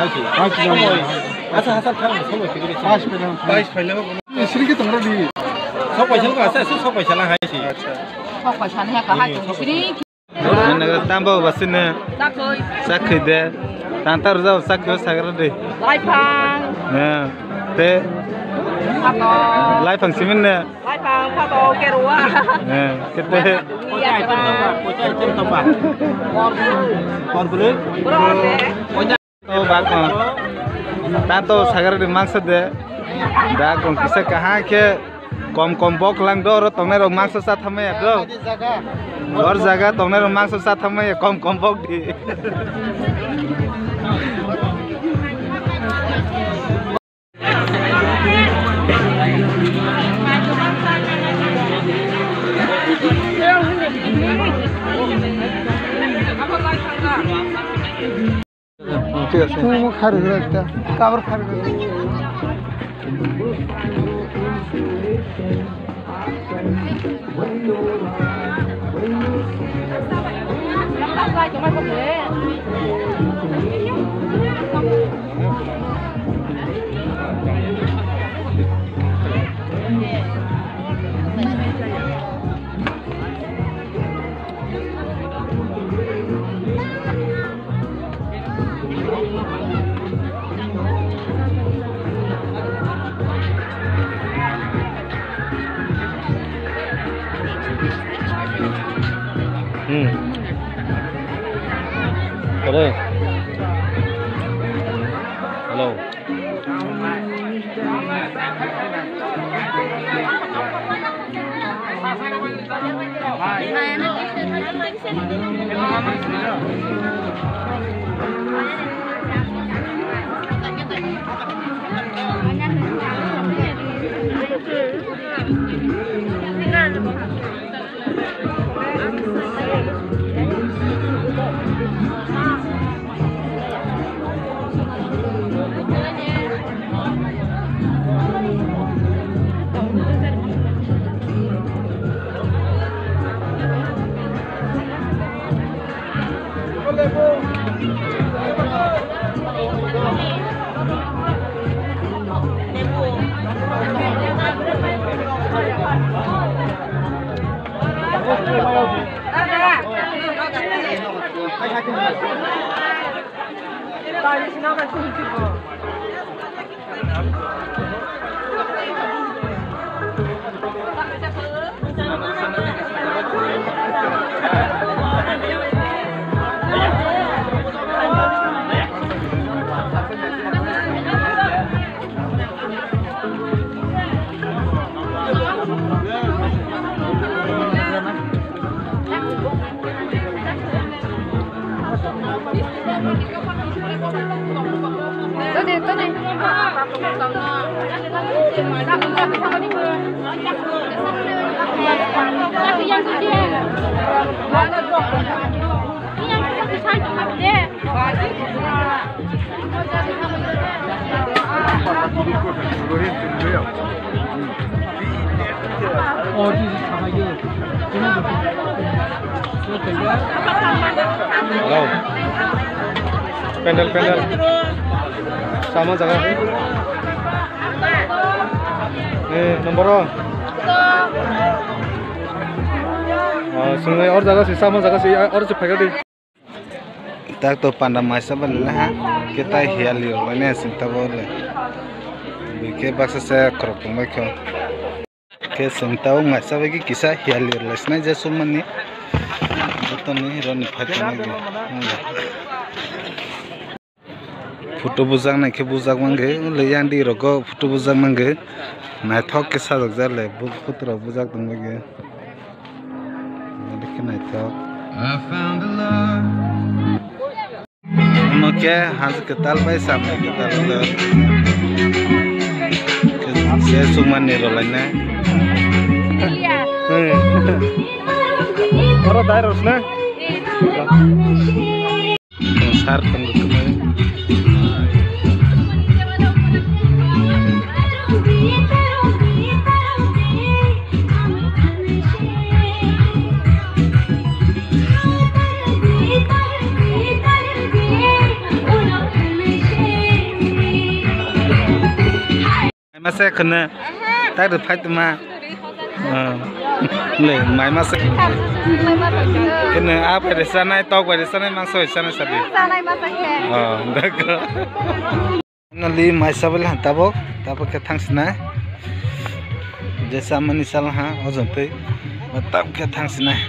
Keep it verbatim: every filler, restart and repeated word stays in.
hai si. Paanch kilometer. Somoi, asa hasa thang somoi tikiri si. Paanch kilometer. Paanch kilometer. Sri ke tongra di. Sok paisa lang asa, sok paisa lang hai si. Sok paisa ni ha kahai tong sri. Nang tambo basine. Sakoi. Sakoi de. Tantar jao sakoi sagra de. Laifang. Ya. Te. Ato. Laifang simin ne. Laifang phato kerua. Eh, kete. Iya, Pak. Korbule. Korbule. To bakon. Tanto sagar di mangsa de. Bakon kisa kaha ke kom kom bok lang do ro tongnai rok mangsa sa thamaya do. Or jaga tongnai rok mangsa sa thamaya kom kom bok di. ঠিক আছে। তুমি মোক খাই ধৰিবা এতিয়া। কাপোৰ খাই ধৰিবা। Hmm. Hello. Hello. Hello. Pendel, pendel. Sama jaga. Eh, number o. Oh, sini or jaga si, sama jaga si, or si phaikadi. Tak to panda maisa bali laha, khe tai hiyali rwlainai aswk tabuk le. Bikhe baksa se khorok tongbai kho. Khe chwng tabuk maisa bai khe kisa hiyali rwlai sinai je chukmani. Joto ni roni phai tongmani. Photo bujak nai khe bujak mangkhe, le yang di rogo photo bujak mangkhe. Naithok khe sajak jak le, bu-, photo rok bujak tongbai khe. Naithok khe naithok. Omo khe hajik kwtal bai samung kwtal wngkha. Se chukmani rwlainai. Oro dai rwsna. Sar tongo kwmwi. Masa khwna tak rw phai tongma. Le mai masa khwna a bai rw chanai, tok bai rw chanai, mangsa bai chanai sadi. Finally maisa bai le tabuk, tabuk khe thang sinai. Je chamani sal ha, o jong twi. Tabuk khe thang sinai.